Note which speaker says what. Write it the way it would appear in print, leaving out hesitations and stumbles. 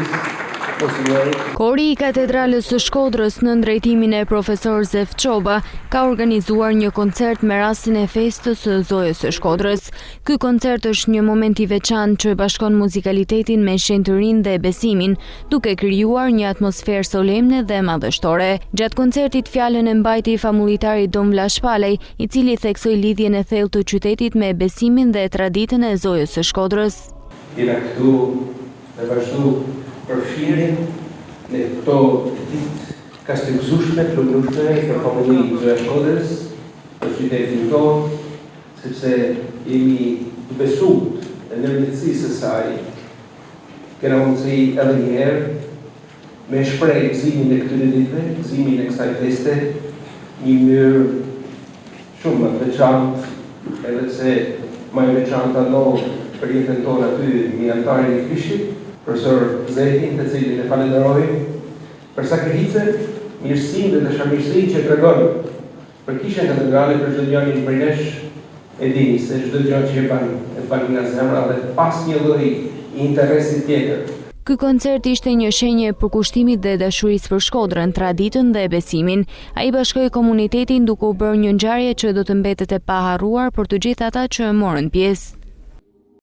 Speaker 1: Shqipërisë, Monsinjorit.
Speaker 2: Kori i Katedrales së Shkodrës nën drejtimin e profesor Zef Çoba ka organizuar një koncert me rastin e festës së Zojës së Shkodrës. Ky koncert është një moment i veçantë që bashkon muzikalitetin me shenjtërinë dhe besimin, duke krijuar një atmosferë solemne dhe madhështore. Gjatë koncertit fjalën e mbajti famullitari Dom Vlash Palaj, i cili theksoi lidhjen e thellë të qytetit me besimin dhe traditën e Zojës së Shkodrës.
Speaker 1: Jena këtu me vazhdu përfshirjen në këto ditë kaq të gëzueshme, të lumnueshme për famullinë Zoja e Shkodrës, për qytetin tonë, sepse jemi të besumt e ndërmjetësisë së saj, kena mundësi edhe një herë me shpreh gëzimin e këtyre ditëve, gëzimin e kësaj feste, një mënyrë shumë më të veçantë, edhe pse më e veçanta ndodh për jetën tonë aty mbi altarin e Krishtit, profesor Zefin, të cilin e falenderojmë për sakrificën, mirësinë dhe dashamirësinë që tregon Për Kishën Katedrale për çdonjërin prej nesh e dini se çdo gjë që e bën e bën nga zemra dhe pa asnjë lloj interesi tjetër.
Speaker 2: Ky koncert ishte një shenjë e përkushtimit dhe dashurisë për Shkodrën, traditën dhe besimin. Ai bashkoi komunitetin duke u bërë një ngjarje që do të mbetet e paharruar për të gjithë ata që morën pjesë.